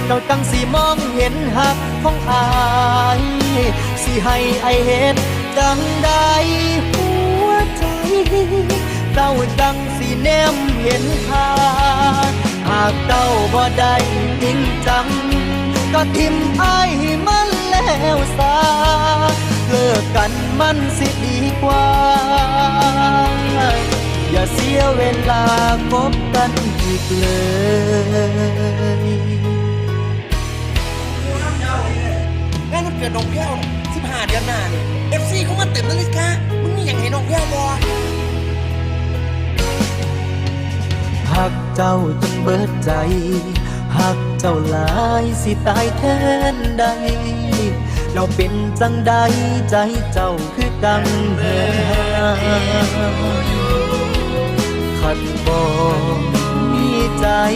ເຈົ້າຈັ່ງຊິມອງເຫັນຮັກຂອງອ້າຍ ຊິໃຫ້ອ້າຍເຮັດຈັ່ງໃດ ຫົວໃຈເຈົ້າຈັ່ງຊິແນມເຫັນຄ່າ. ຫາກເຈົ້າບໍ່ໄດ້ຈິງຈັງ ກໍຖິ້ມອ້າຍໃຫ້ມັນແລ້ວຊາ ເລີກກັນມັນຊິດີກວ່າ ຢ່າເສຍເວລາຄົບກັນອີກເລີຍ. ງານວັນເກີດນ້ອງແພວ ສິບຫ້າ ເດືອນໜ້ານີ້ ເອັຟຊີ ເຂົາມາເຕັມນາລິກາ ມຶງມີຫຍັງໃຫ້ນ້ອງແພວບໍ່? ຮັກເຈົ້າຈົນເບິດໃຈ ຮັກເຈົ້າຫຼາຍຊິຕາຍແທນໃດ ແລ້ວເປັນຈັ່ງໃດໃຈເຈົ້າຄືກັງເຫືອ ຄັນບໍ່ມີໃຈ